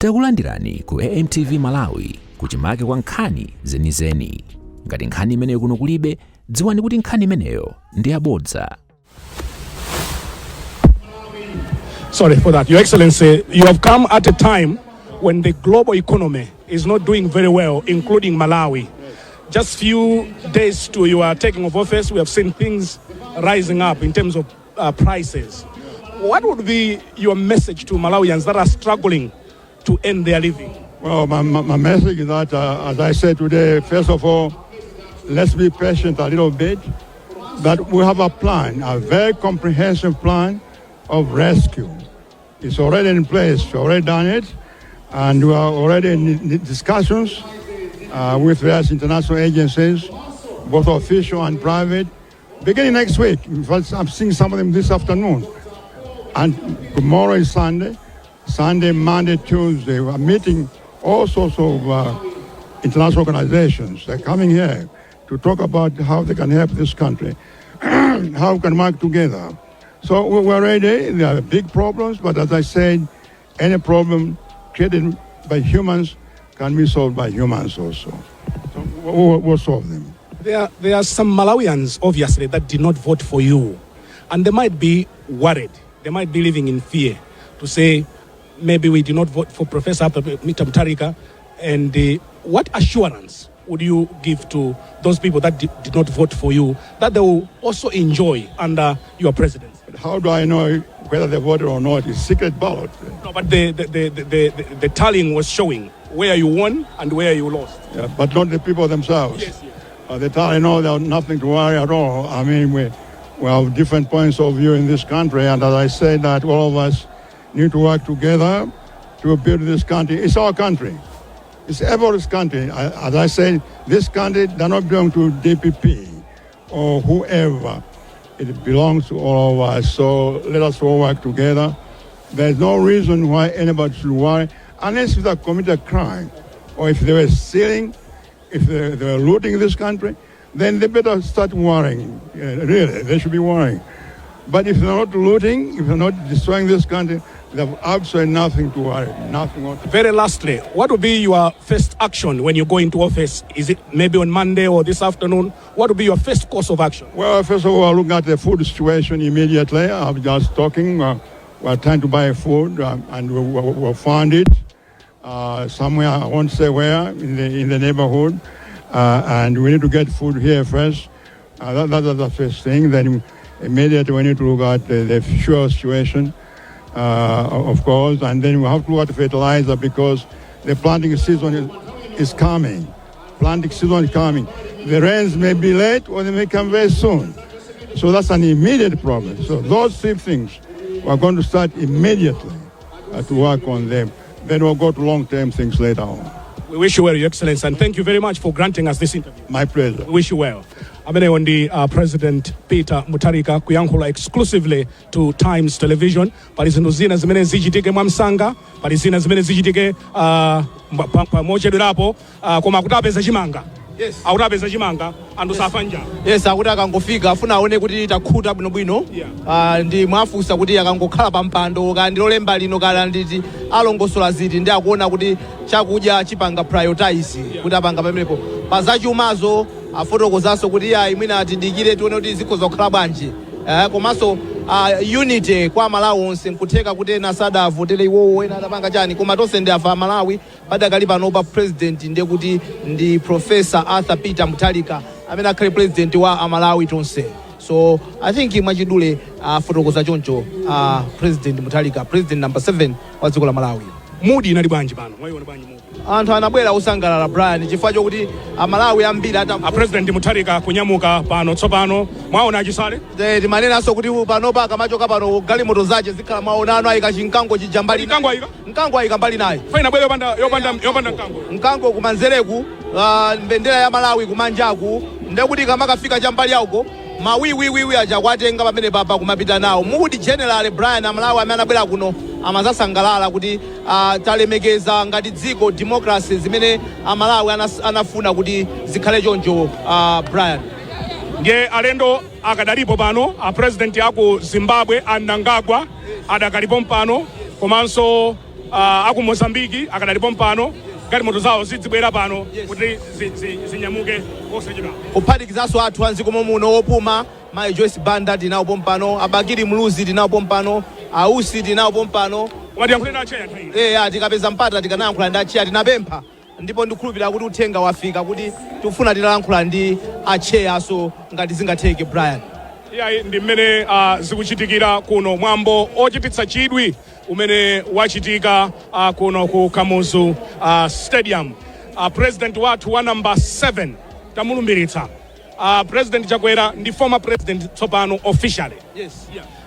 Takulandirani ku AMTV Malawi, kuchimake kwa nkhani zenizeni. Ngati nkhani imeneyo kuno kulibe, dziwani kuti nkhani imeneyo ndi yabodza. Sorry for that. Your Excellency, you have come at a time when the global economy is not doing very well, including Malawi. Just few days to your taking of office, we have seen things rising up in terms of prices. What would be your message to Malawians that are struggling to earn their living? Well, my message is that, as I said today, first of all, let's be patient a little bit. But we have a plan, a very comprehensive plan of rescue. It's already in place, we've already done it, and we are already in discussions with various international agencies, both official and private, beginning next week. In fact, I'm seeing some of them this afternoon. And tomorrow is Sunday. Sunday, Monday, Tuesday, we're meeting all sorts of international organizations. They're coming here to talk about how they can help this country, how we can work together. So we're ready. There are big problems, but as I said, any problem created by humans can be solved by humans also. So we'll solve them. There are some Malawians, obviously, that did not vote for you. And they might be worried. They might be living in fear to say, maybe we did not vote for Professor Arthur Peter Mutharika. And what assurance would you give to those people that did not vote for you that they will also enjoy under your presidency? But how do I know whether they voted or not? It's secret ballot. No, but the tallying was showing where you won and where you lost. Yeah, but not the people themselves. Yes. The tally, no, there's nothing to worry at all. I mean, we have different points of view in this country, and as I said, that all of us need to work together to build this country. It's our country. It's everyone's country. As I said, this country does not belong to DPP or whoever. It belongs to all of us. So let us all work together. There's no reason why anybody should worry, unless they committed a crime or if they were stealing, if they were looting this country, then they better start worrying. Yeah, really, they should be worrying. But if they're not looting, if they're not destroying this country, they have absolutely nothing to worry, nothing whatsoever. Very lastly, what will be your first action when you go into office? Is it maybe on Monday or this afternoon? What will be your first course of action? Well, first of all, I'll look at the food situation immediately. I'm just talking. We're trying to buy food, and we'll find it somewhere. I won't say where, in the neighborhood. And we need to get food here first. That's the first thing. Then immediately we need to look at the fuel situation, of course, and then we have to look at fertilizer because the planting season is coming. Planting season is coming. The rains may be late or they may come very soon. So that's an immediate problem. So those three things, we're going to start immediately to work on them. Then we'll go to long-term things later on. We wish you well, Your Excellency, and thank you very much for granting us this interview. My pleasure. We wish you well. Amenewo ndi President Peter Mutharika kuyankhula exclusively to Times Television. Pali zinthu zina zimene zichitike mwamsanga, pali zina zimene zichitike mochedwerapo, koma akuti apeza chimanga. Akuti apeza chimanga, anthu safa njala. Yes, akuti akangofika afuna aone kuti takhuta bwinobwino. Ah, ndi mwafunsa kuti akangokhala pa mpando, kaya ndi Lolemba lino kaya nditi, alongosola ziti, ndi akuona kuti chakudya chipanga prioritize kuti apanga pamenepo. Pa zachumazo afotokozanso kuti ayi, mwina tidikire tione kuti zikhoza kukhala bwanji. Komanso unity kwa Malawi onse. Nkutheka kuti ena sadavotere iwowo, ena adapanga chani, koma tonse ndi afa Malawi. Padakali panopa president ndiye kuti ndi Professor Arthur Peter Mutharika amene akhale president wa Amalawi tonse. So I think mwachidule afotokoza choncho President Mutharika, president number 7 wa dziko la Malawi. Mood inali bwanji pano? Mwayiona bwanji mood? Anthu anabwera osangalala, Brian, chifukwa chokuti Amalawi ambiri ata A President Mutharika kunyamuka pano tsopano, mwaona achisale. Timanenanso kuti panopa akamachoka pano, galimoto zace zikhala, maonano ayika chinkango chija mbali. Mkango ayika? Mkango ayika mbali naye. Faina bwere yopanda mkango. Mkango kumanzereku, mbendera ya Malawi kumanjaku, ndekuti kamakafika chambali yauko, mawiwiwiwi aja kwatenga pamene papa kumapita nawo. Mood general, Brian, Amalawi amene anabwera kuno amazasangalala kuti talemekeza ngati dziko democracy zimene Amalawi anafuna kuti zikhale choncho, Brian. Ndiye alendo akadalipo pano. A president aku Zimbabwe a Mnangagwa adakalipo mpano, komanso Aku Mozambiki akadalipo mpano, galimoto zawo zidzibwera pano kuti zinyamuke osachedwa. Kuphatikizanso athu anziko muno opuma, Mayi Joyce Banda tinawo pompano, Abakiri Muluzi tinawo pompano, Ausi tinawo pompano. Koma tiyankhule na acheya nthawi ino. Eya, tikapeza mpata tikanayankhula ndi acheya. Tinapempha ndipo ndikukhulupirira kuti uthenga wafika kuti tikufuna titalankhula ndi acheyaso ngati zingatheke, Brian. Iyayi, ndi mmene zikuchitikira kuno, mwambo ochititsa chidwi umene wachitika kuno ku Kamuzu Stadium. President wathu wa namba 7 tamulumbiritsa, President Chakwera ndi former president tsopano officially. Yes,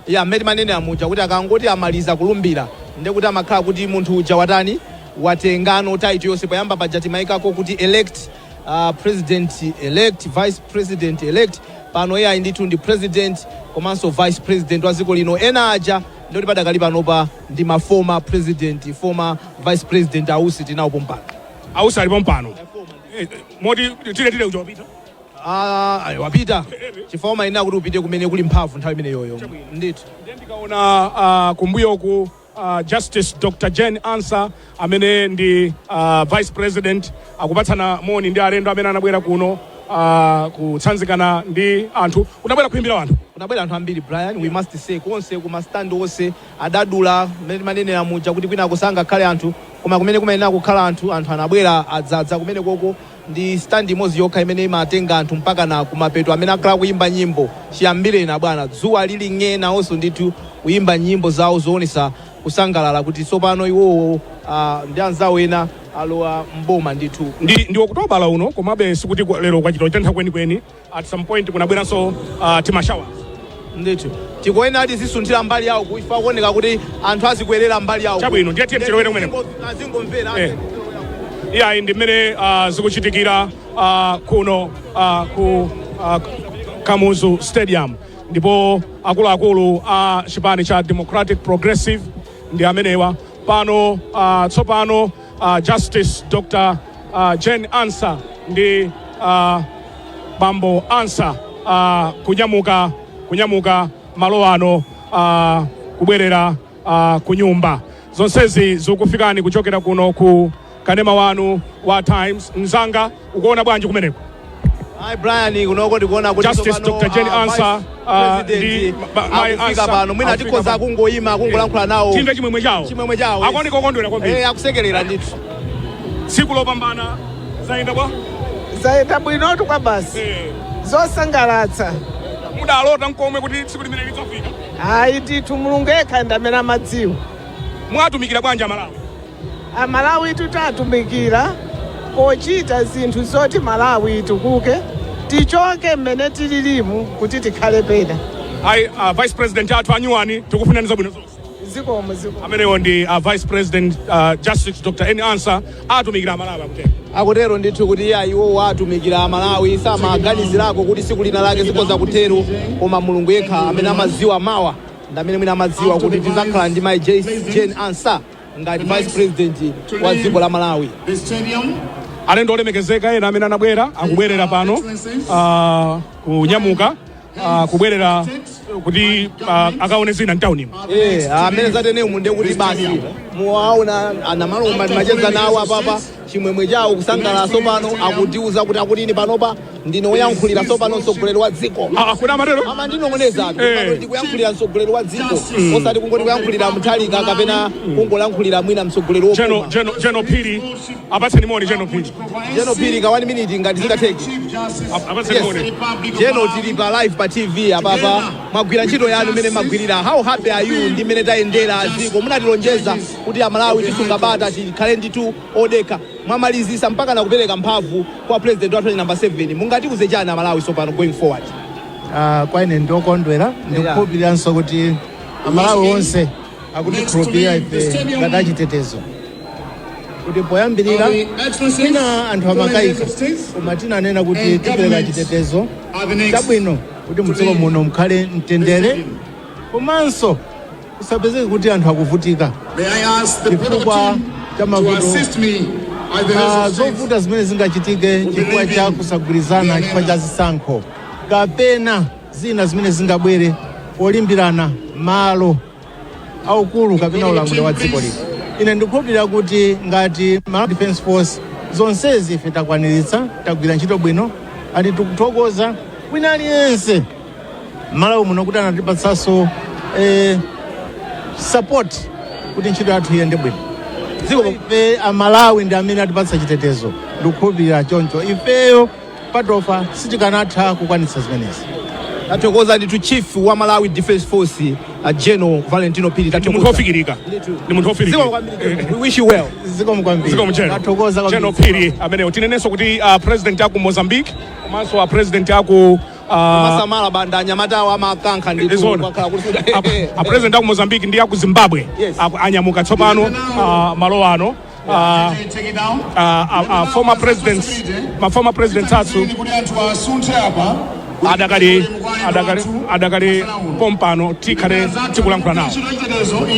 yeah, mmene manene amuja kuti akangoti amaliza kulumbira, ndekuti amakhala kuti munthu uja watani, watengano title yonse. Poyamba paja timayikako kuti elect, president elect, vice president elect. Pano iye ayi ndithu ndi president komanso vice president wa dziko lino. Ena aja ndikuti padakali panopa ndi ma former president, former vice president. Ausi tinawo pompano. Ausi alipo mpano. Moti tile uja wapita. Ah, ayi, wapita chifukwa umayenera kuti upite kumene kuli mphamvu nthawi imeneyoyo ndithu. Ndiye ndikaona kumbuyoku Justice Dr Jane Ansah amene ndi vice president akupatsana moni ndi alendo amene anabwera kuno kutsanzikana ndi anthu. Kunabwera kuimbira anthu. Kunabwera anthu ambiri, Brian, we must say konse kumastandi onse adadula mmene manenera muja kuti kwina kusangakhale anthu, koma kumene kumayenera kukhala anthu, anthu anabwera adzadza kumene koko. Ndi stand imodzi yokha imene imatenga anthu mpaka na kumapeto, amene akhala kuyimba nyimbo chiyambirena bwana dzuwa lili ng'e, nawonso ndithu kuyimba nyimbo zawo zoonesa kusangalala kuti tsopano iwowo ndi anzawo ena alowa mboma ndithu. Ndi Okutobala uno, komabe sikuti lero kwachita kutentha kwenikweni. At some point kunabweranso tima shower. Ndithu tikuyenera tizisunthira mbali yawo kuifa kuoneka kuti anthu azikwerera mbali yawo. Chabwino, ndiye tiye tilowere kumeneko. Azingomvera. Iyayi, ndi mmene zikuchitikira kuno ku Kamuzu Stadium, ndipo akuluakulu a chipani cha Democratic Progressive ndi amenewa pano. Tsopano Justice Dr Jane Ansah ndi Bambo Ansah kunyamuka malo ano kubwerera ku nyumba. Zonsezi zikufikani kuchokera kuno ku kanema wanu wa Times. Mzanga, ukuona bwanji kumeneko? Hi Brian, kunoko ndikuona kuti Justice tsopano, Dr. Jane Ansah, Vice President ndi Mai akufika Ansah pano. Mwina akufika tikhoza pano. kungoyima kungolankhula nawo. Timve chimwemwe chawo. Chimwemwe chawo, yes. Akuoneka okondwera kwambiri. Eh, akusekerera ndithu. Tsiku lopambana. Zayenda bwa? Zayenda bwinotu kwa basi. Zosangalatsa. Mudalota nkomwe kuti tsiku limene lidzafika? Ayi ndithu, Mulungu yekha ndi amene amadziwa. Mwatumikira bwanji Amalawi? Amalawi titatumikira pochita zinthu zoti Malawi itukuke, tichoke mmene tililimu kuti tikhale pena. Ayi, vice president athu anyuwani, tikufunani zabwino zonse. Zikomo, zikomo. Amenewo ndi vice president, Justice Dr N Ansah. Atumikira Amalawi, akutero. Akutero ndithu kuti iye iwo atumikira Amalawi. Samaganizirako kuti tsiku lina lake zikhoza kutero, koma Mulungu yekha amene amadziwa mawa ndi amene mwina amadziwa kuti tizakhala ndi Mai Jane Ansah ngati vice president wa dziko la Malawi. Alendo olemekezeka ena amene anabwera akubwerera pano, kunyamuka kubwerera kuti akaone zina mtaunimo. Eh, amene zatenemu ndiye kuti basi muwaona anamalomba, ndimacheza nawo apapa, chimwemwe chawo, kusangalala. Tsopano akutiuza kuti akutini panopa ndine woyankhulira tsopano mtsogoleri wa dziko. Ah, kuna amatero? Amandinong'oneza pano, ndikuyankhulira mtsogoleri wa dziko, osati kungoti kuyankhulira Mutharika kapena kungolankhulira mwina mtsogoleri Jeno wopuma. Jeno Jeno Phiri, apatseni moni Jeno Phiri. Jeno Phiri, ka 1 minute ngati zingatheke. Apatseni Yes. moni. Jeno, tili pa live pa TV apapa. Mwagwira ntchito yanu imene magwirira. How happy are you ndi mmene tayendera dziko? Munatilonjeza kuti Amalawi tisunga bata, tikhale ndithu odekha. Mwamalizisa mpaka nakupereka mphamvu kwa president wathu namba 7. Mungatiuze chani Amalawi tsopano going forward? Kwa ine ndokondwera, ndikukhulupiriranso kuti Amalawi onse akutikhulupirira ife ngati achitetezo, kuti poyambirira mwina anthu amakayika, koma tinanena kuti tipereka chitetezo chabwino kuti mdziko muno mukhale mtendere komanso kusapezeke kuti anthu akuvutika chifukwa cha mavuto, zovuta zimene zingachitike chifukwa cha kusagwirizana, chifukwa cha zisankho kapena zina zimene zingabwere polimbirana malo aukulu kapena ulamuliro wa dziko lino. Ine ndikukhulupirira kuti ngati Malawi Defense Force zonsezi ife takwaniritsa, tagwira ntchito bwino, ati tikuthokoza wina aliyense Malawi muno kuti anatipatsanso support kuti ntchito yathu iyende bwino. Ziko. Ife Amalawi ndi amene atipatsa chitetezo, ndikukhulupirira choncho. Ifeyo patokha sitikanatha kukwanitsa zimenezi. Tathokoza ndithu chief wa Malawi Defense Force, General Valentino Phiri. Ndi munthu ofikirika, ndi munthu Zikomo ofikirika. kwambiri. We wish you well. Zikomo kwambiri. Zikomo, General. Tathokoza General kwambiri. Phiri amenewo. Tinenenso kuti president aku Mozambique komanso a president aku Masamala banda, anyamatawo amakankha ndithu. Izona. Kwakhala kuti A president aku Mozambique ndi aku Zimbabwe anyamuka tsopano malo ano former presidents, ma former presidents athu adakali pompano, tikhale tikulankhula nawo.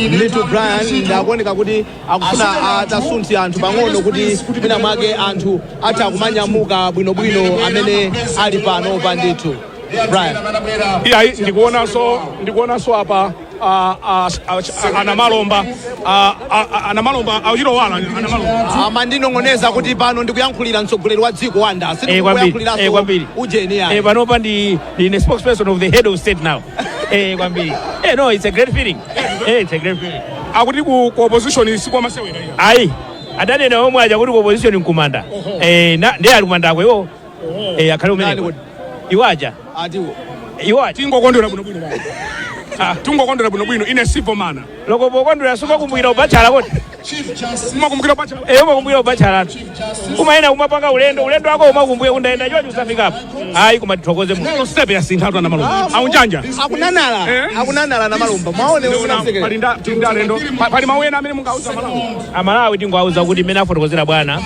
Ndithu Brian, ndakuoneka kuti akufuna atasunthe anthu pang'ono kuti mwina mwake anthu atha kumanyamuka bwinobwino amene ali pano pa ndithu, Brian. Iyayi, ndikuonanso apa anamalomba, anamalomba auchitowala anamalomba. Amandinong'oneza kuti pano ndikuyankhulira mtsogoleri wa dziko wanda. Kwambiri, Sindikuyankhuliranso kwambiri. ujeni yani. Panopa ndi ndine spokesperson of the head of state now. Kwambiri. No, it's a great feeling. It's a great feeling. Akuti ku opposition sikwamasewera iya. Ayi, adanena omwe aja kuti ku opposition nkumanda. Na ndiye ali kumandako iwo. Akhale Nani umeneko. kuti? Iwo aja. Atiwo. Iwo aja. Tingokondwera bwinobwino bwana. Tingokondwera bwinobwino ine sivomana. Loko pokondwera sumakumbukira ubachala kodi? Umakumbukira pacha. Umakumbukira ubachala. Umayena kumapanga ulendo, ulendo wako umakumbukira kundaenda chochi usafikapo. Ayi, koma tithokoze Mulungu. Lero step yasinthatu anamalomba aunjanja. Akunanala. Eh? Akunanala namalomba, mwaone. Pali ndalendo, pali mawu ena amene mungauza Malawi? Amalawi tingowauza kuti mmene afotokozera bwana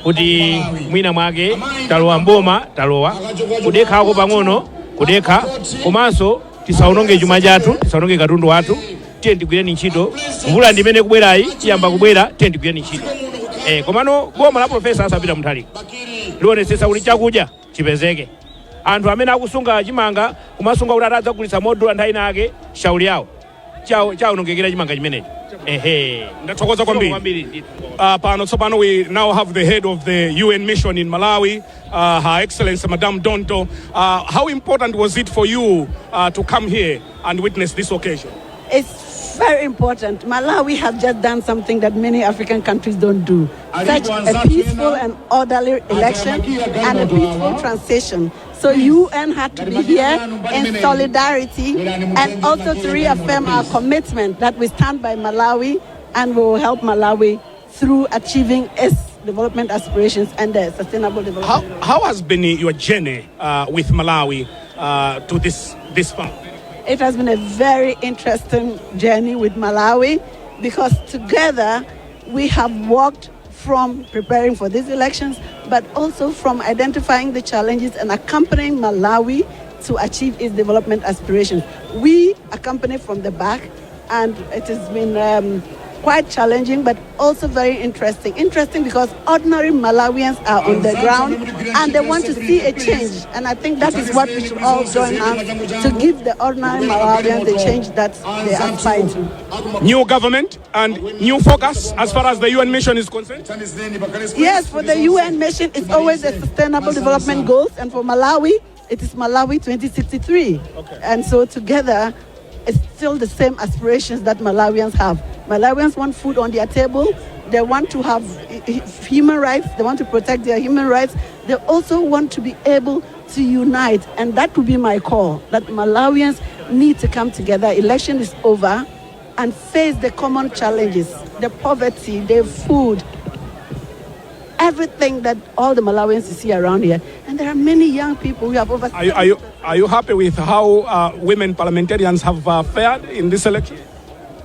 kuti mwina mwake talowa mboma, talowa kudekhako pang'ono, kudekha komanso tisaononge chuma chathu, tisaononge katundu wathu. Tiye tigwireni ntchito, mvula ndimene kubwerayi iyamba kubwera, tiye tigwireni ntchito. Komano boma la Profesa Arthur Peter Mutharika lionetsetsa kuti chakudya chipezeke. Anthu amene akusunga chimanga, kumasunga kuti atadzagulitsa modula nthawi inake, shauli yawo chawonongekera chimanga chimenechi, ehe. Ndathokoza kwambiri. Kwambiri ndithu. Pano tsopano we now have the head of the UN mission in Malawi, Her Excellency Madame Donto. How important was it for you to come here and witness this occasion? It's very important. Malawi have just done something that many African countries don't do. Such a peaceful and orderly election and a peaceful transition. So UN had to be here in solidarity and also to reaffirm our commitment that we stand by Malawi and we will help Malawi through achieving its development aspirations and the sustainable development. How has been your journey with Malawi to this far? It has been a very interesting journey with Malawi because together we have worked from preparing for these elections, but also from identifying the challenges and accompanying Malawi to achieve its development aspirations. We accompany from the back, and it has been quite challenging, but also very interesting. Interesting because ordinary Malawians are on the ground and they want to see a change. And I think that is what we should all join hands to give the ordinary Malawians the change that they aspire to. New government and new focus as far as the UN mission is concerned? Yes, for the UN mission, it's always the Sustainable Development Goals, and for Malawi, it is Malawi 2063. And so together, it's still the same aspirations that Malawians have. Malawians want food on their table. They want to have human rights. They want to protect their human rights. They also want to be able to unite. And that would be my call, that Malawians need to come together. Election is over and face the common challenges, the poverty, the food, everything that all the Malawians you see around here. And there are many young people who have over. Are you happy with how women parliamentarians have fared in this election?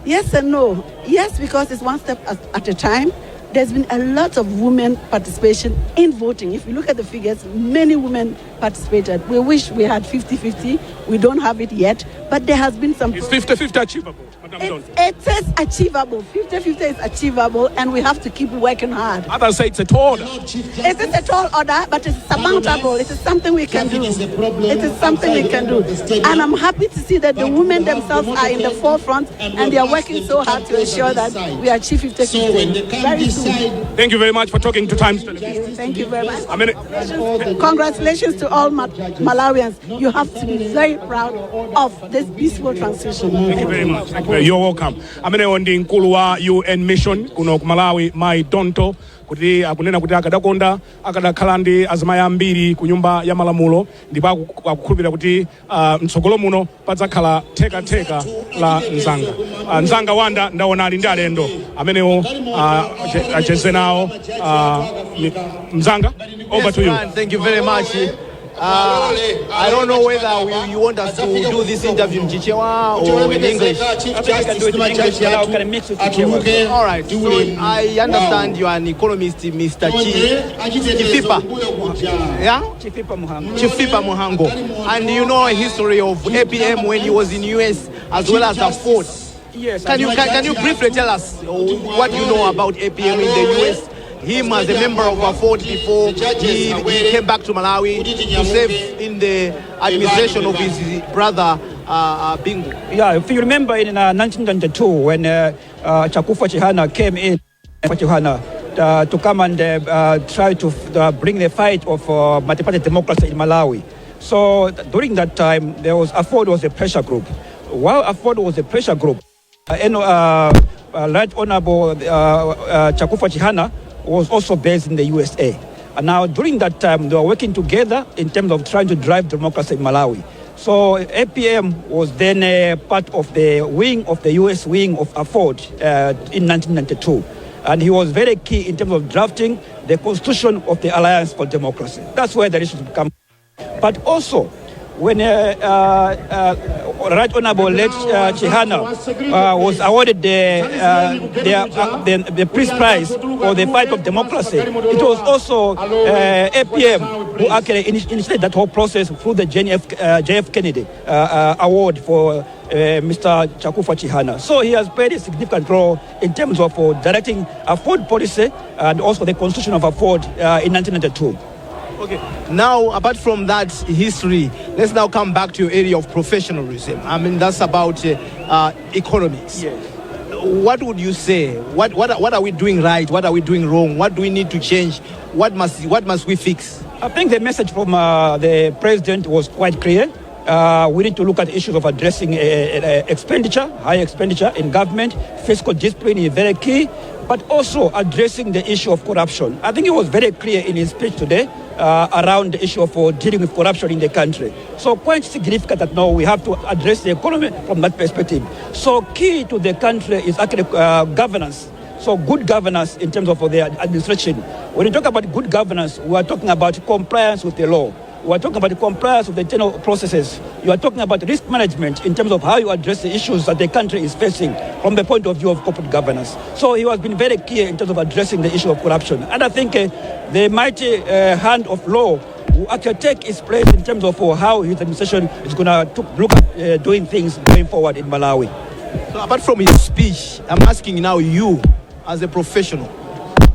Yes and no. Yes, because it's one step at a time. There's been a lot of women participation in voting. If you look at the figures, many women participated. We wish we had 50-50. We don't have it yet. But there has been some Is 50-50 achievable, Madam Donto? It is achievable. 50-50 is achievable, and we have to keep working hard. Others say it's a tall order. It is a tall order, but it's surmountable. It is something we can do. It is something we can do. And I'm happy to see that the women themselves are in the forefront and they are working so hard to ensure that we achieve 50-50 very soon. Thank you very much for talking to Times Television. Thank you very much. I mean, Congratulations to all Malawians. You have to be very proud of this peaceful transition. Thank you very much. Thank you. You're welcome. Amenewo ndi mkulu wa UN mission kuno ku Malawi, Mai Donto, kuti akunena kuti akadakonda akadakhala ndi azimayi ambiri ku Nyumba ya Malamulo, ndipo akukhulupirira kuti mtsogolo muno padzakhala thekatheka la mzanga. Mzanga Wanda, ndaona ali ndi alendo amenewo, acheze nawo. Mzanga, over to you. Man, thank you very much. I don't know whether you want us to do this interview in Chichewa or in English. I think I can do it in English, but I can mix with Chichewa. All right. So I understand you are an economist, Mr. Chifipa. Yeah? Chifipa Mhango. Chifipa Mhango. And you know a history of APM when he was in US as well as AFORD. Yes. Can you briefly tell us what you know about APM in the US? Him as a member of AFORD before he came back to Malawi to serve in the administration of his brother Bingu. Yeah, if you remember in 1992 when Chakufwa Chihana came in, Chihana, to come and try to bring the fight of multi-party democracy in Malawi. So during that time, there was AFORD was a pressure group. While AFORD was a pressure group, Right Honorable Chakufwa Chihana was also based in the USA. And now during that time, they were working together in terms of trying to drive democracy in Malawi. So APM was then part of the wing of the US wing of AFORD in 1992. And he was very key in terms of drafting the constitution of the Alliance for Democracy. That's where the relationship come. But also, when Right Honorable late Chihana was awarded the Peace Prize for the fight of democracy, it was also APM who actually initiated that whole process through the JF Kennedy Award for Mr. Chakufwa Chihana. So he has played a significant role in terms of directing AFORD policy and also the constitution of AFORD in 1992. Okay. Now, apart from that history, let's now come back to your area of professionalism. I mean, that's about economics. Yes. What would you say? What are we doing right? What are we doing wrong? What do we need to change? What must we fix? I think the message from the president was quite clear. We need to look at issues of addressing expenditure, high expenditure in government. Fiscal discipline is very key, but also addressing the issue of corruption. I think he was very clear in his speech today around the issue of dealing with corruption in the country. So quite significant that now we have to address the economy from that perspective. So key to the country is actually governance. So good governance in terms of the administration. When you talk about good governance, we are talking about compliance with the law. We are talking about compliance with the internal processes. You are talking about risk management in terms of how you address the issues that the country is facing from the point of view of corporate governance. So he has been very clear in terms of addressing the issue of corruption. And I think the mighty hand of law will actually take its place in terms of how his administration is going to look at doing things going forward in Malawi. So apart from his speech, I'm asking now you, as a professional,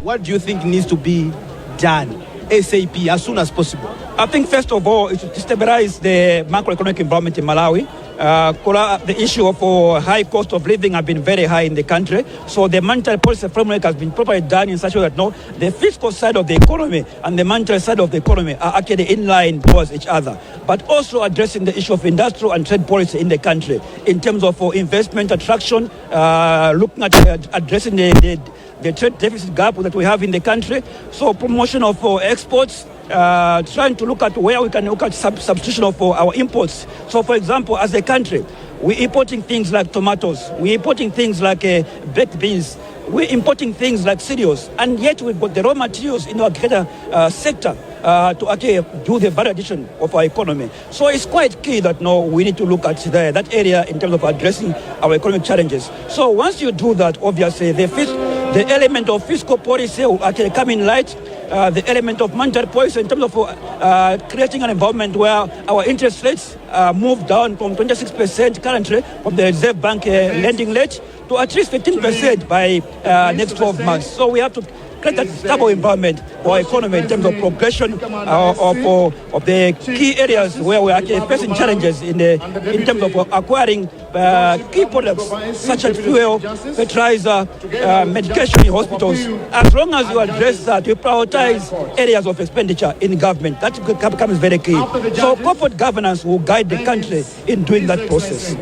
what do you think needs to be done ASAP, as soon as possible? I think first of all is to stabilize the macroeconomic environment in Malawi. The issue of high cost of living have been very high in the country. So the monetary policy framework has been properly done in such a way that no, the fiscal side of the economy and the monetary side of the economy are actually in line towards each other. But also addressing the issue of industrial and trade policy in the country in terms of investment attraction, looking at addressing the trade deficit gap that we have in the country. So promotion of exports, trying to look at where we can look at substitution of our imports. So for example, as a country, we're importing things like tomatoes, we're importing things like baked beans, we're importing things like cereals, and yet we've got the raw materials in our agriculture sector to actually do the value addition of our economy. So it's quite key that now we need to look at that area in terms of addressing our economic challenges. So once you do that, obviously the element of fiscal policy will actually come in light. the element of monetary policy in terms of creating an environment where our interest rates move down from 26% currently from the Reserve Bank lending rate to at least 15% by next 12 months. So we have to create that stable environment for our economy in terms of progression of the key areas where we are actually facing challenges in terms of acquiring key products such as fuel, fertilizer, medication in hospitals. As long as you address that, you prioritize areas of expenditure in government. That becomes very key. So corporate governance will guide the country in doing that process.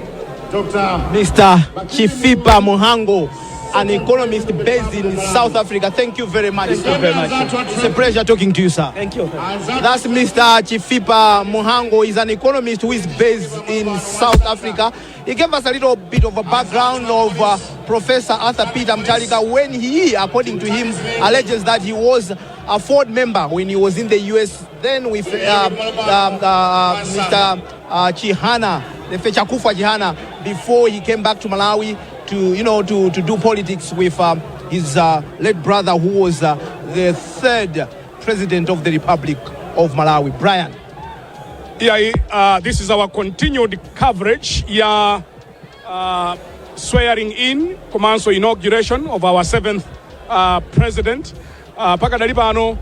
Mr. Chifipa Mhango, an economist based in South Africa. Thank you very much. Thank you very much. It's a pleasure talking to you, sir. Thank you. That's Mr. Chifipa Mhango. He's an economist who is based in South Africa. He gave us a little bit of a background of Professor Arthur Peter Mutharika when he, according to him, alleges that he was a Ford member when he was in the US. Then with Mr. Chihana, the Chakufwa Chihana, before he came back to Malawi to, you know, to, to do politics with his late brother, who was the third president of the Republic of Malawi, Brian. Yeah, this is our continued coverage ya swearing in komanso inauguration of our seventh president. Pakadali pano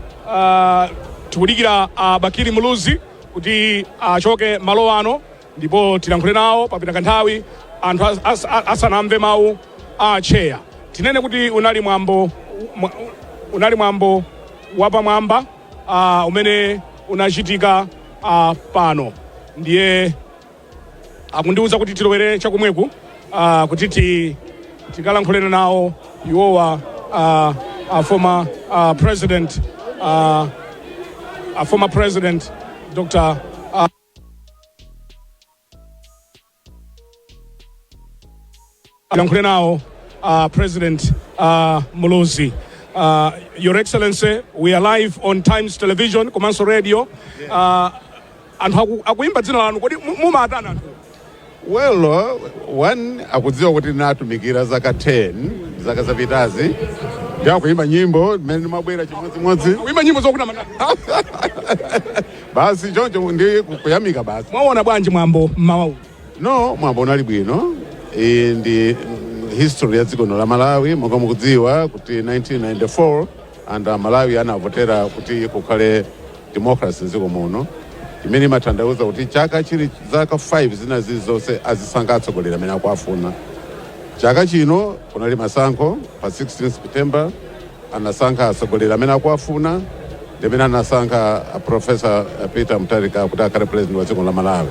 tikudikira Bakili Muluzi kuti achoke malo ano ndipo tilankhule nawo. Papita kanthawi anthu asanamve mawu a chair. Tinene kuti unali mwambo wapamwamba umene unachitika pano. Ndiye akundiwuza kuti tilowere chakumweku kuti tikalankhulene nawo iwowa, former president, former president Dr. Tilankhule nawo President Muluzi. Your Excellency, we are live on Times Television komanso radio. Anthu akuimba dzina lanu. Kodi mumatani anthu? Well, one, akudziwa kuti ndinatumikira zaka 10, zaka zapitazi, ndiakuyimba nyimbo mmene ndimabwera chimodzimodzi. Kuimba nyimbo zokuti amatani? Basi, choncho ndi kuyamika basi. Mwaona bwanji mwambo mmawa uno? No, mwambo unali bwino. Iyi ndi history ya dziko la Malawi. Monga mukudziwa kuti 1994 anthu a Malawi anavotera kuti kukhale democracy mdziko muno, imene imatanthauza kuti chaka chili zaka 5 zina zilizonse azisankha atsogoleri amene akuafuna. Chaka chino kunali masankho pa 16 September, anasankha atsogoleri amene akuafuna, ndi amene anasankha a Professor Peter Mutharika kuti akhale president wa dziko la Malawi.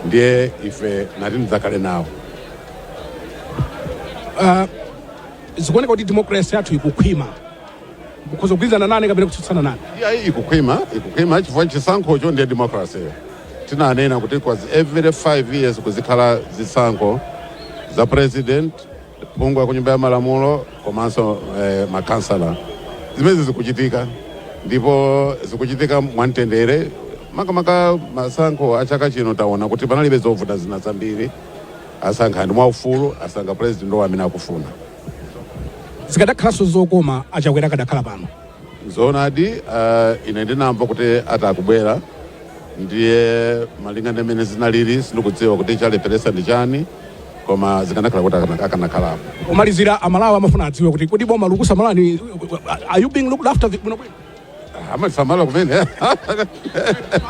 Ndiye ife nati ndidzakhale nawo. Zikuoneka kuti democracy yathu ikukhwima. Mukhoza kugwirizana nane kapena kutsutsana nane. Iya, ikukhwima, ikukhwima chifukwa chisankhocho ndiye democracy. Tinanena kuti kwa every 5 years kuzikhala zisankho za president, phungu ku nyumba ya malamulo komanso makansala. Zimene zikuchitika, ndipo zikuchitika mwamtendere. Makamaka masankho a chaka chino, taona kuti panalibe zovuta zina zambiri. Asankha ndi mwaufulu, asankha president amene akufuna. Zikadakhalanso zokoma aChakwera akadakhala pano. Zoonadi, ine ndinamva kuti atakubwera, ndiye malinga ndi mmene zinalili, sindikudziwa kuti chalepheresa ndi chani, koma zikanakhala kuti akanakhalapo. Omalizira, Amalawi amafuna adziwe kuti kodi boma likusamalani? Are you being looked after bwinobwino? Amasamala kumene.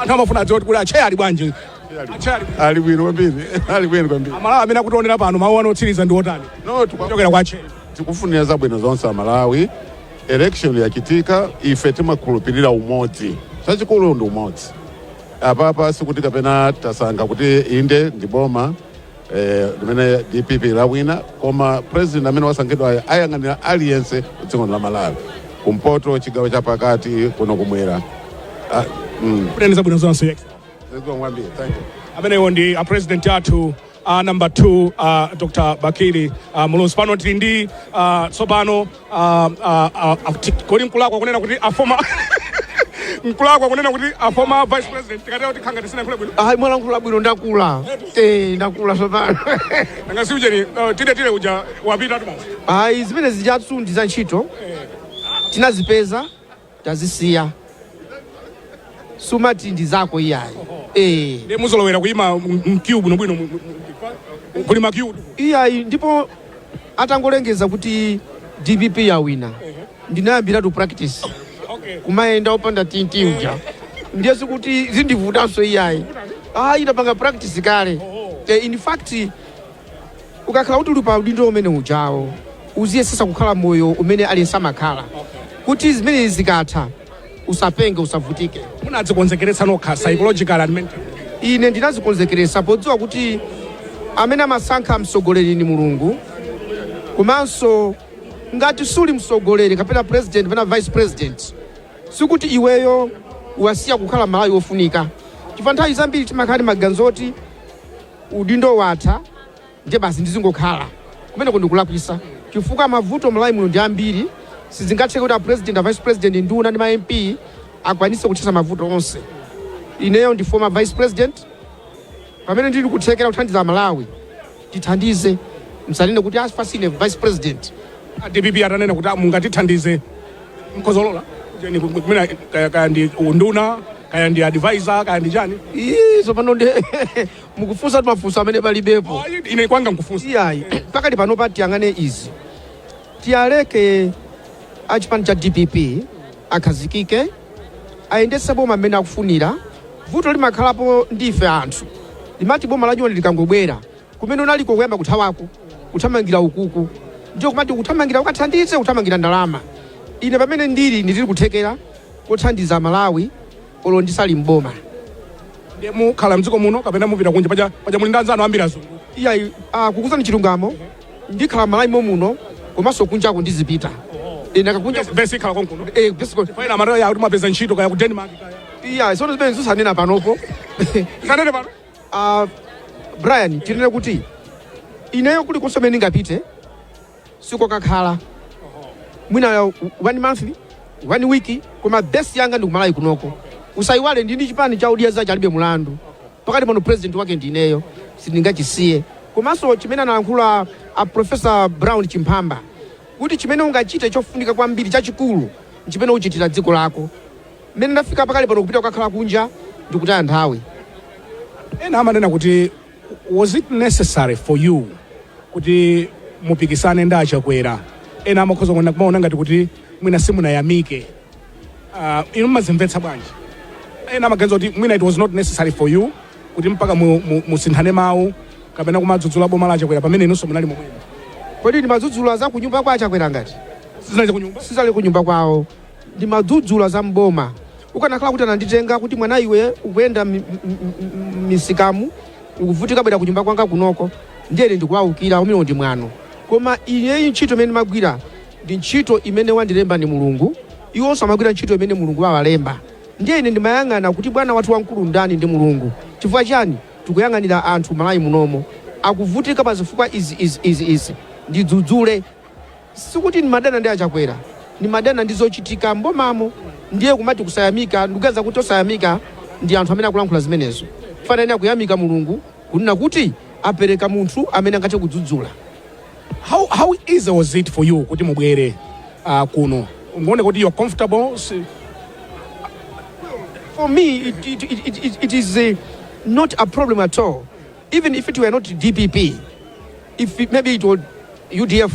Anthu amafuna adziwe kuti kuli acheya ali bwanji, acheya ali Ali bwino kwambiri, ali bwino kwambiri. Amalawi amene akutionera pano, mawu anu otsiriza ndi otani No, kuchokera kwa acheya? Tikufunira zabwino zonse Amalawi. Election yachitika. Ife timakhulupirira umodzi, chachikulu ndi umodzi. Apapa sikuti kapena tasankha kuti inde ndi boma limene DPP lawina, koma president amene wasankhidwa ayang'anira aliyense dziko la Malawi, kumpoto, chigawo chapakati, kuno kumwera. Kunena zabwino zonse. Zikomo kwambiri, thank you. Amenewo ndi a president athu number 2, Dr. Bakili Muluzi. Pano tili ndi tsopano kodi nkulakwa kunena kuti a former, nkulakwa kunena kuti a former vice president? Tikatero kuti khanga tisinayankhule bwino. Ayi, mwalankhula bwino. Ndakula, ndakula tsopano. Nanga siujeni tile tile uja wapita tu basi. Ayi, zimene zijatsu ndi za ntchito tinazipeza. Tazisiya, sumati ndi zako iyayi, eh. Ndiye muzolowera kuyima mqueue bwinobwino, kuli maqueue. Iyayi, ndipo atangolengeza kuti DPP yawina, ndinayambiratu practice kumayenda opanda tint uja. Ndiye sikuti zindivutanso iyayi, ayi, ndapanga practice kale. In fact, ukakhala kuti uli pa udindo umene ujawo, uziyesesa kukhala moyo umene aliyense amakhala, kuti zimene zikatha usapenge, usavutike. Munadzikonzekeretsa nokha psychological and mental? Ine ndinazikonzekeretsa podziwa kuti amene amasankha mtsogoleri ni Mulungu. Komanso ngati suli mtsogoleri kapena president kapena vice president, sikuti iweyo wasiya kukhala Malawi wofunika, chifukwa nthawi zambiri timakhala ndi maganizo oti udindo watha, ndiye basi ndizingokhala. Kumeneko ndikulakwisa, chifukwa mavuto Malawi muno ndi ambiri. Sizingatheke kuti a president, a vice president, nduna ndi ma MP akwanise kuthetsa mavuto onse. Ineyo ndi former vice president. Pamene ndili kuthekera kuthandiza Malawi, tithandize, msanene kuti asifasine vice president. A DPP atanena kuti, "Ah, mungatithandize," mkhozolola kumene kaya ndi unduna, kaya ndi advisor, kaya ndi chani? Ii, tsopano ndi mukufunsa mafunso amene palibepo. Ine kwanga nkufunsa. Iyayi, pakati panopa tiyang'ane izi, tiyaleke achipani cha DPP akhazikike, ayendetse boma mmene akufunira. Vuto limakhalapo ndife anthu, limati boma lachoni likangobwera, kumene unaliko kuyamba kuthawako, kuthamangira ukuku, ndiyo kumati kuthamangira ukathandize, kuthamangira ndalama. Ine pamene ndili kuthekera kothandiza Malawi olo ndisali mboma. Ndiye mukhala mdziko muno kapena mupita kunja? Paja muli ndi anzanu ambiri azungu. Iyayi, kukuzani chilungamo, ndikhala Malawi momuno, komanso kunjako ndizipita. Ine kakunja Base ikhala konkuno? Eh, base. Faina amatoya ya kuti mwapeza ntchito kaya ku Denmark kaya. Iya, sono zimene zisanena panopo. Sanene pano. Brian, tinene kuti ineyo kulikonse kumene ndingapite sikokakhala mwina one month, one week, koma base yanga ndikumalawi kunoko. Usayiwale ndini chipani cha Odya Zake Alibe Mulandu, pakati pano president wake ndineyo, sindingachisiye. Komanso chimene analankhula a Professor Brown Chimphamba kuti chimene ungachite chofunika kwambiri, chachikulu, nchimene uchitira dziko lako. Mmene ndafika pakali pano, kupita kukakhala kunja ndikutaya nthawi. Ena amanena kuti, was it necessary for you kuti mupikisane ndi Achakwera? Ena amakhoza kuona, kumaona ngati kuti mwina simunayamike. Inu mumazimvetsa bwanji? Ena amaganiza kuti mwina it was not necessary for you kuti mpaka musinthane mawu kapena kumadzudzula boma la Achakwera pamene inunso munali momwemo. Kodi ndimadzudzula za kunyumba kwa Achakwera ngati? Sizinali kunyumba. Sizali kunyumba kwawo, ndimadzudzula za mboma. Ukanakhala kuti ananditenga kuti, "Mwana iwe, ukuyenda misikamu, ukuvutika, bwera kunyumba kwanga kunoko," ndiye ndikuwawukira, umene ndi mwano. Koma ineyi ntchito imene ndimagwira ndi ntchito imene wandilemba ndi Mulungu. Iwonso amagwira ntchito imene Mulungu wawalemba. Ndiye ine ndimayang'ana kuti bwana wathu wamkulu ndani? Ndi Mulungu. Chifukwa chani? Tikuyang'anira anthu Malawi munomo akuvutika pa zifukwa izi, izi, izi, izi, ndidzudzule. Sikuti ndimadana ndi Achakwera, ndimadana ndi zochitika mbomamo. Ndiye kumati kusayamika, ndikuganiza kuti osayamika ndi anthu amene akulankhula zimenezo. Fanani akuyamika Mulungu kunena kuti apereka munthu amene angathe kudzudzula. How easy was it for you kuti mubwere kuno? Muone kuti you're comfortable? For me, it is not a problem at all. Even if it were not DPP, if it, maybe it was UDF,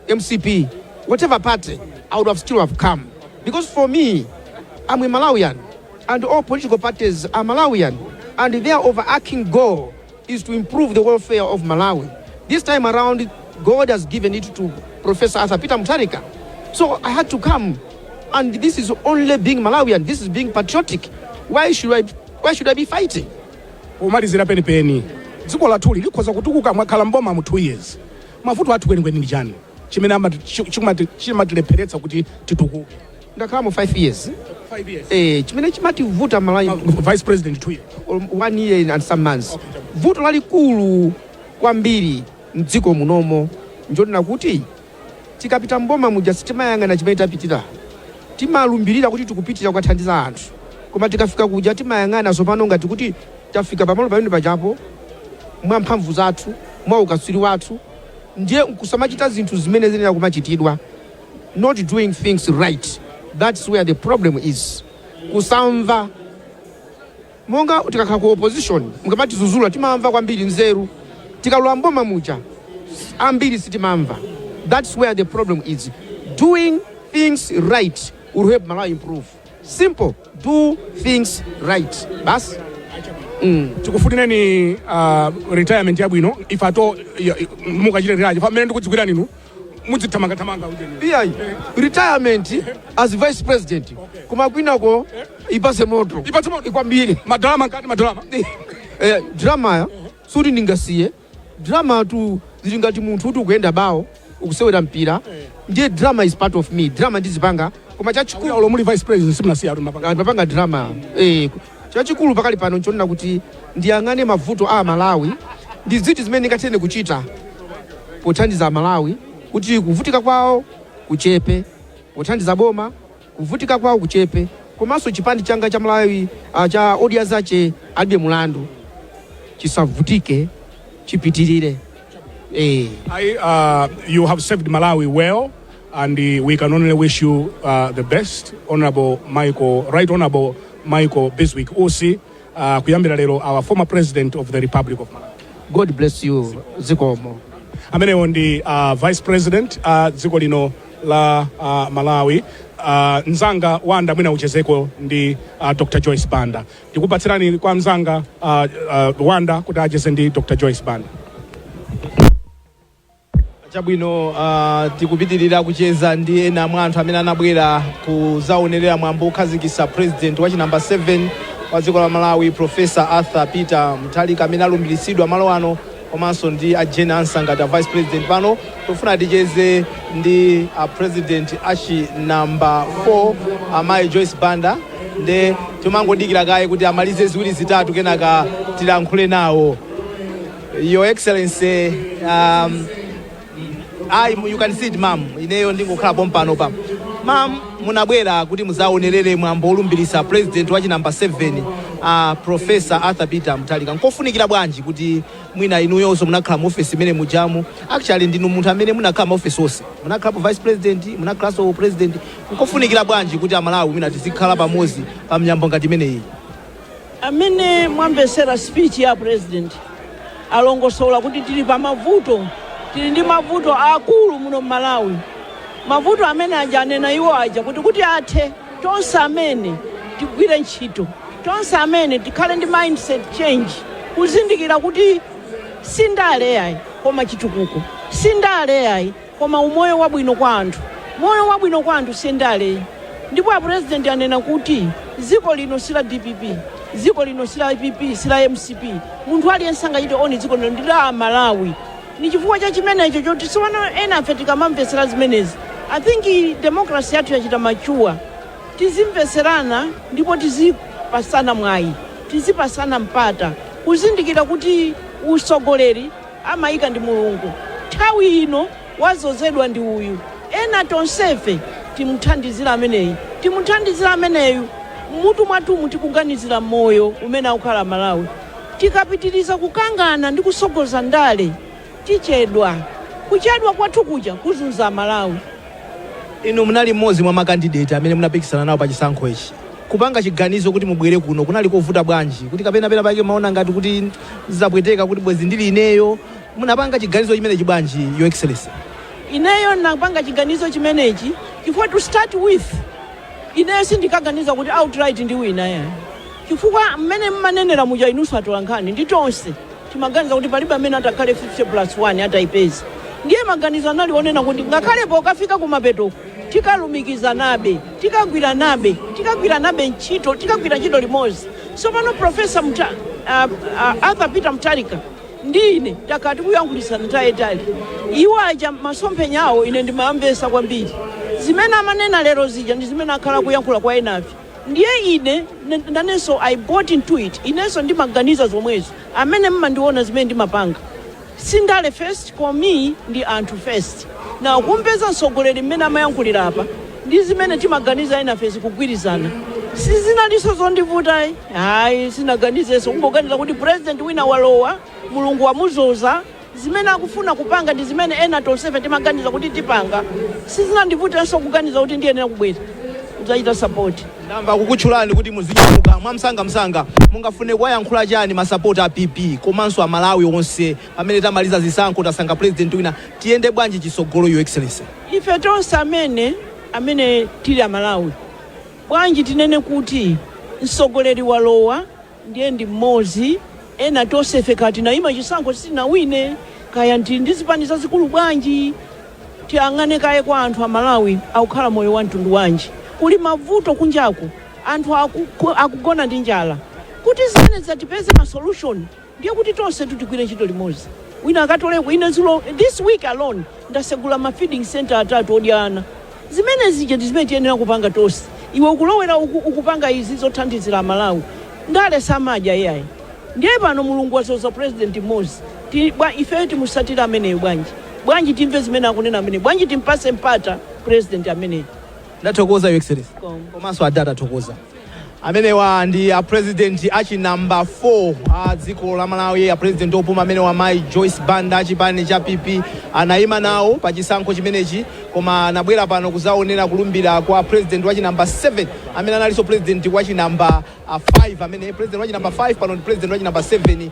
MCP, whatever party, I would have still have come. Because for me, I'm a Malawian, and all political parties are Malawian, and their overarching goal is to improve the welfare of Malawi. This time around, God has given it to Professor Arthur Peter Mutharika. So I had to come. And this is only being Malawian. This is being patriotic. Why should I be fighting? Pomalizira penipeni, dziko lathuli likhoza kutukuka? Mwakhala mboma mu 2 years. Mavuto athu kwenikweni ndi chani chimene chimatilepheretsa kuti titukuke? Ndakhala mu 5 years. 5 years. Eh, chimene chimativuta Malawi, Vice president 2 years. One year and some months. Vuto lalikulu kwambiri mdziko munomo njonena kuti tikapita mboma muja sitimayang'ana chimene tapitira. Timalumbirira kuti tikupitira kukathandiza anthu, koma tikafika kuja timayang'ana tsopano ngati kuti tafika pamalo pamene pajapo mwa mphamvu zathu, mwa ukatswiri wathu, ndiye nkusamachita zinthu zimene zenera kumachitidwa, not doing things right. That's where the problem is, kusamva. Monga tikakhala ku opposition, mukamatizuzula timamva kwambiri nzeru. Tikalowa mboma muja, ambiri sitimamva. That's where the problem is. Doing things right will help Malawi improve. Simple, do things right, basi. Tikufunireni retirement yabwino. If at all mukachite retire, pamene ndikudziwira ninu mudzithamangathamanga ujeni. Iyayi, retirement as vice president, koma kwinako ipase moto. Ipatse moto. Kwambiri. Madrama nkati, madrama. Drama ya suti ndingasiye drama tu. Zili ngati munthu kuti ukuyenda bawo, ukusewera mpira, ndiye drama is part of me. Drama ndizipanga, koma chachikulu Ulo muli vice president simunasiya atu mapanga. Mapanga drama. Chachikulu pakali pano nchonena kuti ndiyang'ane mavuto a Malawi ndi ziti zimene ndingathene kuchita pothandiza Malawi kuti kuvutika kwawo kuchepe, pothandiza boma kuvutika kwawo kuchepe, komanso chipani changa cha Malawi cha Odya Zake Alibe Mulandu chisavutike, chipitirire. You have served Malawi well, and we can only wish you the best, Honorable Michael, Right Honorable Michael Biswick Usi, kuyambira lero our former President of the Republic of Malawi. God bless you, zikomo. Amenewo ndi Vice President dziko lino la Malawi. Mzanga Wanda, mwina uchezeko ndi Dr. Joyce Banda. Ndikupatsirani kwa mzanga Wanda kuti acheze ndi Dr. Joyce Banda. Chabwino, tikupitirira kucheza ndi ena mwa anthu amene anabwera kuzaonerera mwambo okhazikitsa president wa chinamba 7 wa dziko la Malawi, Professor Arthur Peter Mutharika, amene alumbiritsidwa malo ano, komanso ndi a Jane Ansah ngati a vice president. Pano tikufuna ticheze ndi a president achi namba 4, amayi Joyce Banda, nde timangodikira kaye kuti amalize ziwiri zitatu, kenaka tilankhule nawo. Your Excellency, ayi, you can sit, ma'am. Ineyo ndingokhala pompano pa. Ma'am, munabwera kuti muzaonerere mwambo olumbirisa president wa chinamba 7, Professor Arthur Peter Mutharika. Nkofunikira bwanji kuti mwina inuyonso munakhala mu office imene mujamu? Actually, ndinu munthu amene munakhala mu office onse, munakhalapo vice president, munakhalanso president. Nkofunikira bwanji kuti Amalawi mwina tizikhala pamodzi pa mnyambo ngati imeneyi? Amene mwamvesera speech ya president, alongosola kuti tili pa mavuto, tili ndi mavuto akulu muno mMalawi. Mavuto amene aja anena iwo aja kuti athe, tonse amene tigwire ntchito, tonse amene tikhale ndi mindset change, kuzindikira kuti sindale yayi koma chitukuko, sindale yayi koma umoyo wabwino kwa anthu. Moyo wabwino kwa anthu sindale. Ndipo apurezidenti anena kuti dziko lino si la DPP, dziko lino si la IPP, si la MCP. Munthu aliyense angachite own dziko lino ndi la Malawi. Ni chifukwa cha chimenecho choti siwano ena afe tikamamvetsera zimenezi, I think democracy yathu yachita mature. Tizimveserana ndipo tizipasana mwayi, tizipasana mpata, kuzindikira kuti usogoleri amayika ndi Mulungu. Nthawi ino wazozedwa ndi uyu, ena tonsefe timuthandizira ameneyi, timuthandizira ameneyu. Mmutu mwathumu tikuganizira moyo umene akukhala Malawi. Tikapitiriza kukangana ndi kusogoza ndale, tichedwa. Kuchedwa kwathu kuja kuzunza Malawi. Inu munali mmodzi mwa makandidate amene munapikisana nawo pa chisankho ichi. Kupanga chiganizo kuti mubwere kuno kunali kovuta bwanji? Kuti kapena pena pake maona ngati kuti zapweteka, kuti bwezi ndili ineyo? Munapanga chiganizo chimenechi bwanji, Your Excellency? Ineyo napanga chiganizo chimenechi chifukwa, to start with, ineyo sindikaganiza kuti outright ndi wina ya, chifukwa mmene mmanenera muja inunso atolankhani ndi tonse timaganiza kuti palibe amene atakhale 50 plus 1 atayipeza. Ndiye maganizo anali onena kuti ngakhale pokafika kumapetoko tikalumikizanabe, tikagwiranabe, tikagwiranabe ntchito, tikagwira ntchito limodzi. Tsopano Professor Arthur Peter Mutharika ndi ine takhala tikuyankhulisana nthawi. Iwo aja masomphenya awo ine ndimamvesa kwambiri. Zimene amanena lero zija ndi zimene akhala kuyankhula kwa enafe. Ndiye ine nanenso I bought into it. Inenso ndimaganiza zomwezo. Amene mmandiona, zimene ndimapanga sindale first, for me ndi anthu first. Na kumpeza mtsogoleri mmene amayankhulira apa ndi zimene timaganiza enafe zikugwirizana, sizinalinso zondivuta, hayi. Sinaganizenso, kungoganiza kuti president wina walowa, Mulungu wamuzoza, zimene akufuna kupanga ndi zimene ena tonsefe timaganiza kuti tipanga. Sizinandivutenso kuganiza kuti ndiyenera kubwera. Kudzachita support. Ndamva kukutchulani kuti muzinyamuka mwamsangamsanga. Mungafune kuwayankhula chani masapota a PP komanso Amalawi onse pamene tamaliza zisankho, tasankha president wina? Tiyende bwanji chisogolo, Your Excellency? Ife tonse amene tili Amalawi, bwanji tinene kuti mtsogoleri walowa ndiye ndi mmodzi. Ena tonse ife kati tinayima chisankho sitinawine, kaya ndili ndi zipani zazikulu bwanji, tiyang'ane kaye kwa anthu Amalawi akukhala moyo wa mtundu wanji. Kuli mavuto kunjaku, anthu akugona ndi njala. Kuti zimene zatipeze ma solution, ndiye kuti tonse tutigwire ntchito limodzi, wina akatoleko. Ine zulo, this week alone, ndasegula ma feeding center atatu odya ana. Zimene zija ndi zimene tiyenera kupanga tonse. Iwe ukulowera uku, ukupanga izi zothandizira Amalawi. Ndale samadya iyayi. Ndiye pano Mulungu wazoza president mmodzi. Ifeyo timusatira ameneyo. Bwanji, bwanji timve zimene akunena ameneyo? Bwanji timpase mpata president ameneyo? Ndathokoza, Your Excellency, komanso adada athokoza. Amenewa ndi a president achi number 4 a dziko la Malawi, a president opuma amenewa, Mayi Joyce Banda, achipani cha PP. Anayima nawo pa chisankho chimenechi, koma anabwera pano kuzaonera kulumbira kwa president wachi number 7, amene analinso president wachi number 5. Amene president wachi number 5 pano ndi president wachi number 7,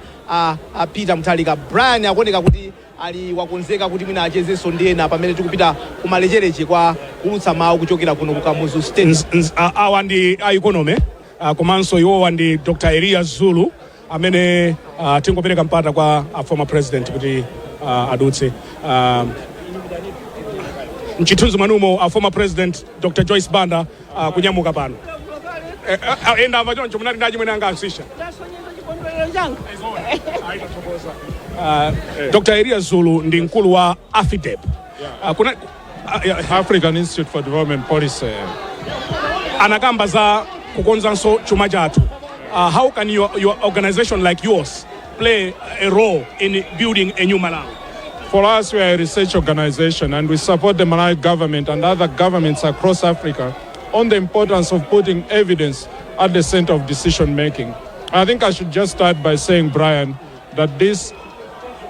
Peter Mutharika. Brian akuoneka kuti ali wakonzeka kuti mwina achezenso ndi ena pamene tikupita kumalechereche kwa kulutsa mawu kuchokera kuno ku Kamuzu Stadium. Awa ndi a economy, komanso iwowa ndi Dr Elias Zulu amene tingopereka mpata kwa a former president kuti adutse. Mchithunzi mwanumo a former president Dr Joyce Banda kunyamuka pano. Ndamva choncho munati ndachimwene anga ansisha. Ndasonyeza chikondwerero changa. Dr Elias Zulu ndi mkulu wa AFIDEP. Kuna, yeah, African Institute for Development Policy. Anakamba za kukonzanso chuma chathu. How can your organization like yours play a role in building a new Malawi? For us, we are a research organization and we support the Malawi government and other governments across Africa on the importance of putting evidence at the center of decision making. I think I should just start by saying, Brian, that this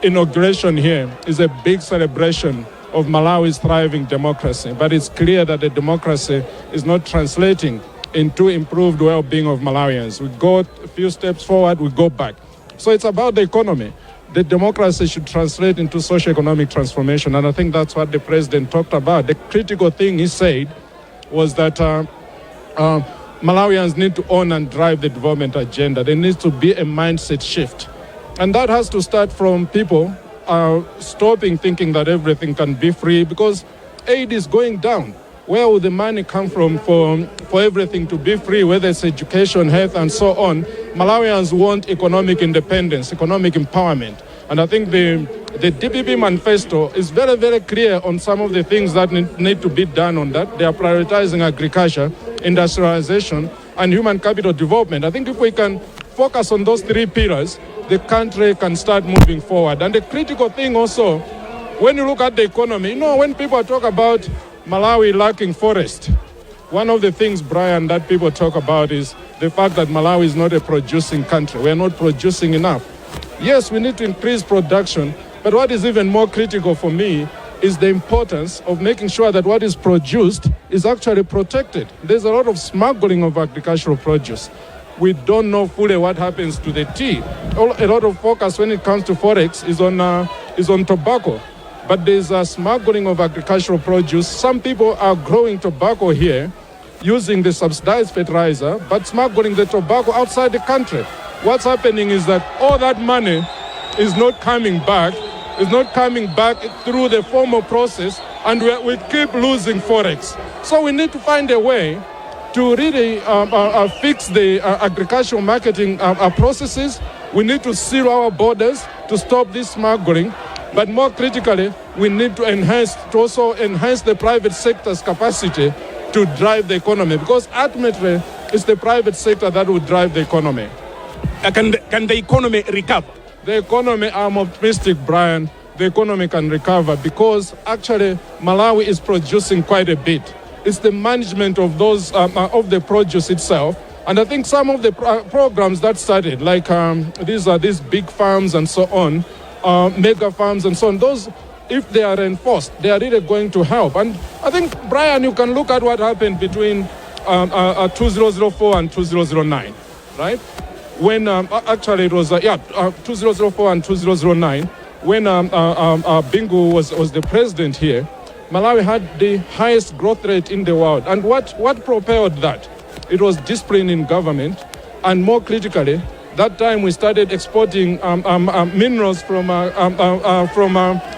inauguration here is a big celebration of Malawi's thriving democracy. But it's clear that the democracy is not translating into improved well being of Malawians. We go a few steps forward, we go back. So it's about the economy. The democracy should translate into socio-economic transformation, and I think that's what the president talked about. The critical thing he said was that Malawians need to own and drive the development agenda. There needs to be a mindset shift. And that has to start from people stopping thinking that everything can be free, because aid is going down. Where will the money come from for everything to be free, whether it's education, health, and so on? Malawians want economic independence, economic empowerment. And I think the DPP manifesto is very, very clear on some of the things that need to be done on that. They are prioritizing agriculture, industrialization, and human capital development. I think if we can focus on those three pillars, the country can start moving forward. And the critical thing also, when you look at the economy, when people talk about Malawi lacking forest, one of the things, Brian, that people talk about is the fact that Malawi is not a producing country. We are not producing enough. Yes, we need to increase production, but what is even more critical for me is the importance of making sure that what is produced is actually protected. There's a lot of smuggling of agricultural produce. We don't know fully what happens to the tea. A lot of focus when it comes to forex is on tobacco. But there's a smuggling of agricultural produce. Some people are growing tobacco here using the subsidized fertilizer, but smuggling the tobacco outside the country. What's happening is that all that money is not coming back, is not coming back through the formal process, and we keep losing forex. So we need to find a way to really fix the agricultural marketing processes. We need to seal our borders to stop this smuggling. But more critically, we need to also enhance the private sector's capacity to drive the economy, because ultimately it's the private sector that will drive the economy. Can the economy recover? The economy, I'm optimistic, Brian. The economy can recover because actually Malawi is producing quite a bit. It's the management of the produce itself. And I think some of the programs that started, like these are these big farms and so on, mega farms and so on, those, if they are enforced, they are really going to help. And I think, Brian, you can look at what happened between 2004 and 2009, right? When actually it was, yeah, 2004 and 2009, when Bingu was the president here, Malawi had the highest growth rate in the world. And what propelled that? It was discipline in government, and more critically, that time we started exporting minerals from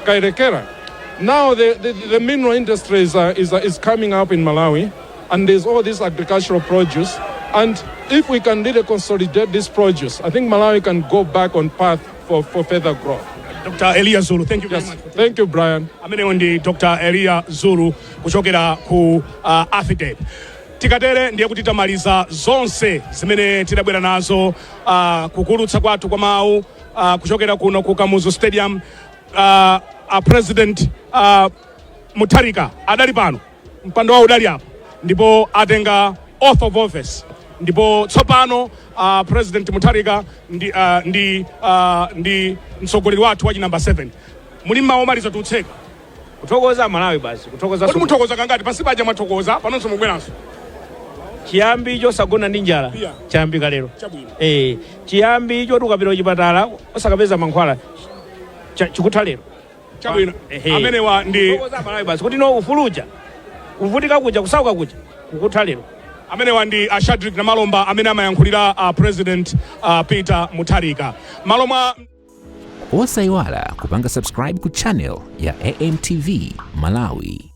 Kayelekera. Now the mineral industry is coming up in Malawi, and there's all this agricultural produce. And if we can really consolidate this produce, I think Malawi can go back on path for further growth. Dr. Elia Zulu, thank you very much. Thank you, Brian. Amenewo ndi Dr. Elia Zulu kuchokera ku AFIDEP. Tikatere ndiye kuti tamaliza zonse zimene tidabwera nazo kukulutsa kwathu kwa mawu kuchokera kuno ku Kamuzu Stadium. A President Mutharika adali pano, mpando wawo udali apo, ndipo atenga oath of office. Ndipo tsopano President Mutharika ndi mtsogoleri wathu wachi namba 7. Muli mmawu omaliza, tiutseka? Kuthokoza Malawi basi, kuthokoza. Kodi muthokoza kangati? Pansi paja mwathokoza, panonso mubweranso. Chiyambi chosagona ndi njala chayambika lero. Chabwino. Chiyambi choti ukapita kuchipatala osakapeza mankhwala chikutha lero. Chabwino. Ehe. Amenewa ndi Kuthokoza Malawi basi kuti no ufuluja, kuvutika kuja, kusauka kuja kukutha lero. Amenewa ndi a Shadrick Namalomba amene amayankhulira President Peter Mutharika malo mwa Osayiwala kupanga subscribe ku channel ya AMTV Malawi.